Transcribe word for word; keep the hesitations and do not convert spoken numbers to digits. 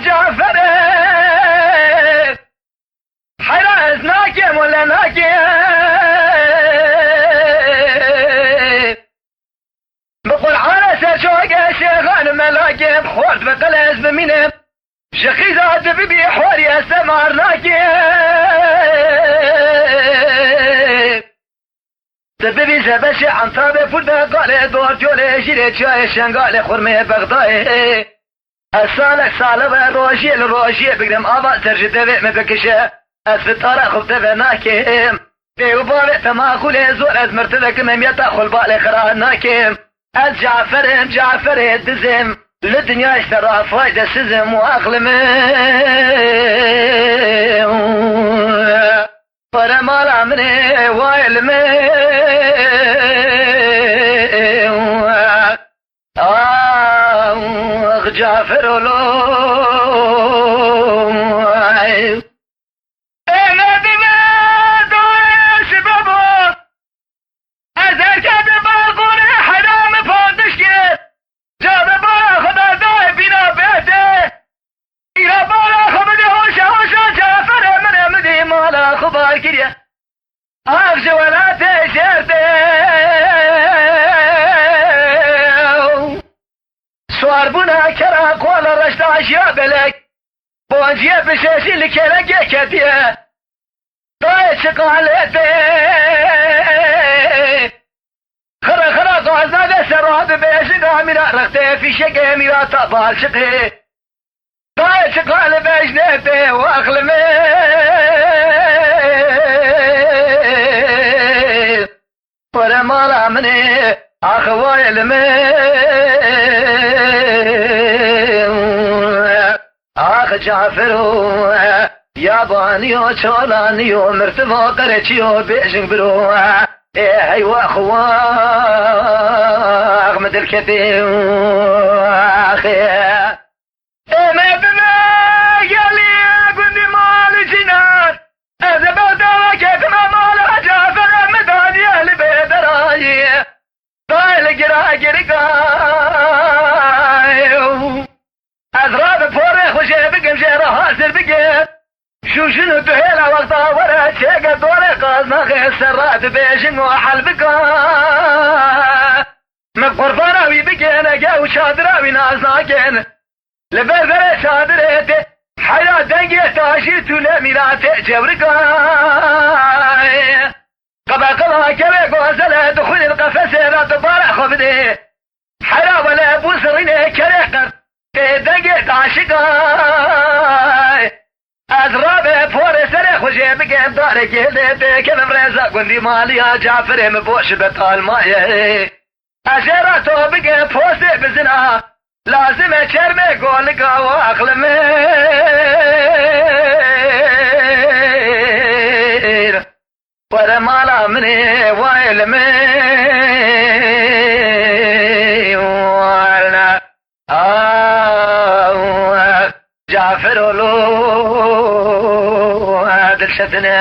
Caferê, heyra ez nakim wele nakim. Bi Qur'ana ser çaveke şêxan û melakim xort bi qil ez bimînim. Ji xîza tu bibî xwarî ez te mar nakim. Tu bibî zebeşê Entabê pûr de qalê dor colê jîrê çiyayê Şengalê xurmê Bexdayê. Ez salek sale ve rojiyê li rojiyê bigrim ava ser ji devê min bikişe. Ez fitara xwe bi te ve nakim. Dê û bavê te maxûlê zor ez mirtivek im em yeta xulbalê xira nakim. Ez Cafer im, Caferê dizim. Li dinyayê ji te ra faydesiz im û aqlim im. Were mala min ê, wayê li min. Ax, Cafer olo. Ê, ne dime, dayê şibe bo. Ez herkete balkonê heyra min pandiş kir. Cafer bala xwe da dayê bîna bêtê. Îra bala xwe bidê hoşa hoşa Caferê min e, min dî mala xwe bar kiriye. Av ji welatê jêr tê. Swarbûna kera kola reşta jiya belek. Bonciyê pişeşî li kelekê ketiye. Dayê çi qalê tê. Xira xira gazna de serra dibêjin amîra rextê fîşekê mîra ta balçiqê. Dayê çi qal vejnê tê û aqlimê. Were mala min ê, ax wayê li min. Ax Cafero, yabaniyo, çalaniyo, mirtiva qereçiyo, bêjin biro. Ê hey wax wax, min dilketê wax. Ê me bime gelî gundî malî cînan. Ez ê bexda ketime mala Cafer, min daniye li bêderayî. Dayê li gira girika. Ez rabe porê xwe jê bikim, jê re hazir bikim. Jûjin û duhêla wexta were çêke dorê qaznaxê serra dibêjin û hel bika. Min qurbana wî bikin, ege û çadira wî nas nakin. Li ber berê çadirê tê heyra dengê tajî tûle mîratê cewrika. Qebeqila kevê gozele dixwîn qefesê re dubare xwe bidê. Hera wele bû zirînê kerê qert tê dengê daşika. Ez rabe porê serê xwe jê bikem darê gêlê tê kevim rêza gundî maliya Caferê min boş be talmayê. Ez ê re to bike postê bizina, lazim e çermê golika û aqlimê. Were mala min ê, wayê li min. Warna. Ah, Cafer oğlu, dilşetine.